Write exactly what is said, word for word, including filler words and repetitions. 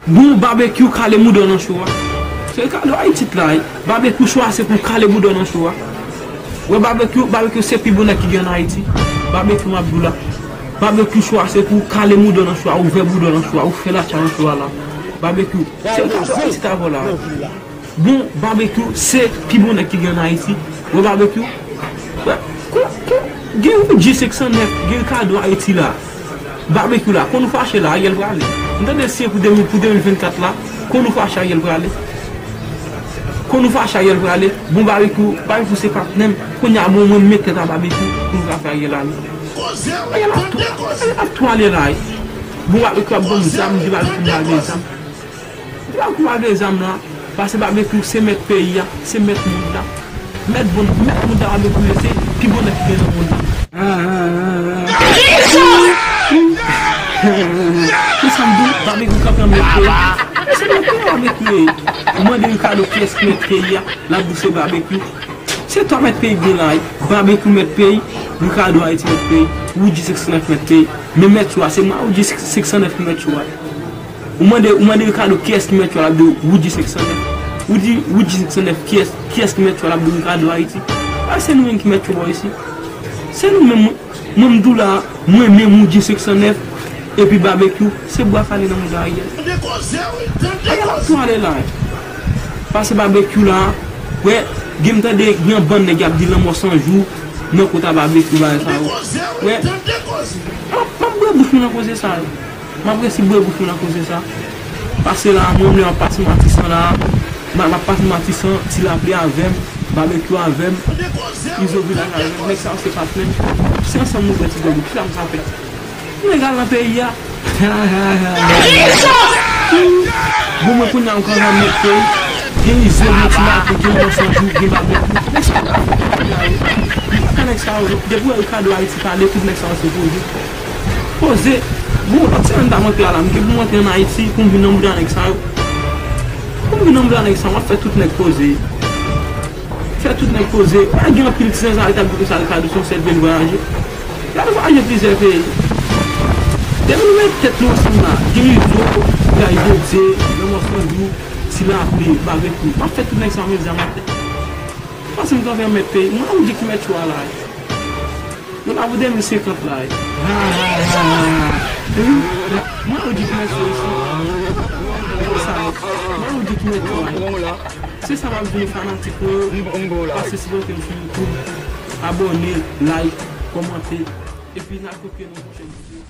Bon, Babekyou kale mouda w nan cho a. Se kado Ayiti t la, wi. Babekyou, cho a se pou kale mouda w nan cho a. Wè, Babekyou, Babekyou se pi bon nèg ki gen an Ayiti. Babekyou, m ap di w la. Babekyou, cho a se pou kale mouda w nan cho a, ouvè bouda w nan cho a, ou fè latcha nan cho a la. Babekyou, se kado Ayiti t avè w la. Bon, Babekyou se pi bon nèg ki gen an Ayiti. Wè, Babekyou, wè, kon, kon, gen Woodjee senk san nèf, gen kado Ayiti la. Babekyou la, konn ou fache la, Ariel prale. M tande si se pou de mil, pou de mil vennkat la, konn ou fache Ariel prale. Konn ou fache Ariel prale. Bon, Babekyou, Babekyou se patnè m. Kounye a, bon, mwen m met tèt a Babekyou pou nou ka fè Ariel ale. Ariel ap tou, Ariel ap tou ale la, wi. Bon, Babekyou ap ban m zam, di Babekyou m pa gen zam. Di Babekyou pa gen zam la, paske Babekyou se mèt peyi a, se mèt mond la. Mèt bon, mèt mond la Babekyou ye, se pi bon nèg ki gen nan mond la. Kisa m di w, Babekyou kanpe an mèt peyi. E se mèt peyi a Babekyou ye. Ou mande Ricardo kiyès ki mèt peyi a, l ap di w se Babekyou. Se twa mèt peyi k gen la, wi. Babekyou mèt peyi, Ricardo Ayiti mèt peyi, Woodjee senk san nèf mèt peyi. Men mèt cho a, se mwen Woodjee senk san nèf ki mèt cho a. Ou mande, ou mande Ricardo kiyès ki mèt cho a, l ap di w Woodjee senk san nèf. Ou di Woodjee senk san nèf, kiyès, kiyès ki mèt cho a, l ap di w Ricardo Ayiti. Paske se nou menm ki mèt cho bò isi. Se nou menm, mwen, mwen m di w la, mwen menm Woodjee senk san nèf, epi Babekyou, se bwa kale nan mouda Ariel. Ariel ap tou ale la. Paske Babekyou la, wè, gen m tande gen yon bann nèg y ap di lanmò san jou nan kont a Babekyou, bagay sa yo. Wè, m ap, m ap bwè bouch mwen nan koze sa yo. M ap resi bwè bouch mwen nan koze sa. Paske la, mwen menm lè m ap pase Matisan la, m ap, m ap pase Matisan, Ti Lapli avè m, Babekyou avè m, Izo Vilaj avè m, nèg sa yo se patnè m. Se ansanm nou bwè ti bwè bouch, kisa m ka fè? Nèg al nan peyi a. Bon, mwen kounye a m kanpe an mèt peyi. Gen Izo, gen Ti Lapli, gen Lanmò San Jou, gen Babekyou. Nèg sa yo pa fè peyi a, wi. Kaka nèg sa yo, depi w wè Ricardo Ayiti pale, tout nèg sa yo se poze. Poze. Bon, lòt semèn m ta rantre a la, m gen pou m rantre ann Ayiti, pou m vin nan mouda nèg sa yo. Pou m vin nan mouda nèg sa yo, m ap fè tout nèg poze. Fè tout nèg poze. Pa gen anpil ti zanzarèt ap di konsa Ricardo se yon sèl vin vwayaje. Ricardo vwayaje plizyè peyi. Depi nou met tèt nou ansanm la, gen Izo, Gaye Dodye, Lanmò San Jou, Ti Lapli, Babekyou. M ap fè tout nèg sa yo met zam atè. Panse m kanpe an mèt peyi. Mwen Woodjee ki mèt cho a la. Nou la pou de mil senkant la. Mwen Woodjee ki mèt cho isi. Konsa, mwen Woodjee ki mèt cho a. Se sa m ap di nou fanatik mwen yo, pase sipòte m sou YouTube, abòne, like, kòmante, epi n al kote nan pwochèn videyo.